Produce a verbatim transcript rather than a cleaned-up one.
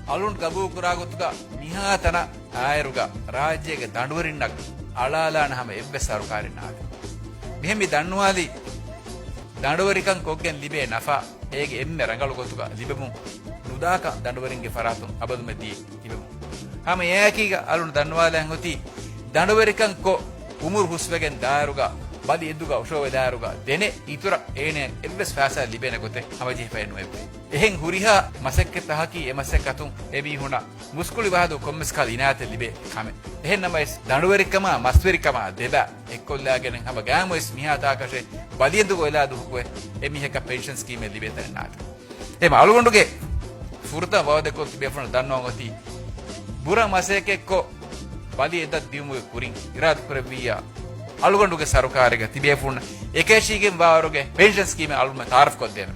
އަޅުން ގަބޫލުކުރާ ގޮތުގަ މިހާތަނަށް އާއިރުގަ ރާއްޖޭގެ ދަނޑުވެރިންނަށް އަޅާލާނެ ހަމަ އެއްވެސް ސަރުކާރެއް ނާދެ. މިހެން މި ދަންނުވާލީ ދަނޑުވެރިކަން ކޮށްގެން ލިބޭ ނަފާ އޭގެ އެންމެ ރަނގަޅު ގޮތުގަ ލިބެމުން ނުދާކަށް ދަނޑުވެރިންގެ ފަރާތުން އަބަދުމެ ދީ ލިބެމުން. ހަމަ އެއާއެކީގަ އަޅުން ދަންނުވާލާން އޮތީ ދަނޑުވެރިކަން ކޮށް އުމުރު ހުސްވެގެން ދާއިރުގަ ބަލި އެއްދުގަ އޮށޯވެދާއިރުގަ ދެނެ އިތުރަށް އޭނައަށް އެއްވެސް ފައިސާ ލިބޭނެ ގޮތެއް ހަމަޖެހިފައެއް ނުވެއްވޭ. އެހެން ހުރިހާ މަސައްކަތްތަކަކީ އެ މަސައްކަތުން އެ މީހުނަށް މުސްކުޅި ވާހަކަ ކޮންމެސް ކަހަލަ އިނާޔަތެއް ލިބޭ ކަމެއް. އެހެން ނަމަވެސް ދަނޑުވެރިކަމާ މަސްވެރިކަމާ ދެބަ އެއްކޮށްލާގެނެއް ހަމަ ގާމުވެސް މިހާ ތާކަށެއް ބަލިއެދުގަ އޮތްލާ ދުވަހަކުވެ އެ މީހަކަށް ޕެންޝަން ސްކީމެއް ލިބޭ ތަނެއް ނާދެ. އެހެން އަޅުގަނޑުގެ ފުރަތަމަ ވައުދެއްކޮށް ތިބޭފުޅުން ދަންނަވަން އޮތީ ބުރަ މަސައްކަތްކޮށް ބަލި އެދަށް ދިއުމުގެ ކުރިން އިރާދަކުރެއްވިއްޔާ އަޅުގަނޑުގެ ސަރުކާރެއްގަ ތިބޭފުޅުން އެކަށީގެން ވާވަރުގެ ޕެންޝަން ސްކީމެއް އަޅުގަނޑު ތައާރަފްކޮށްދޭނެ.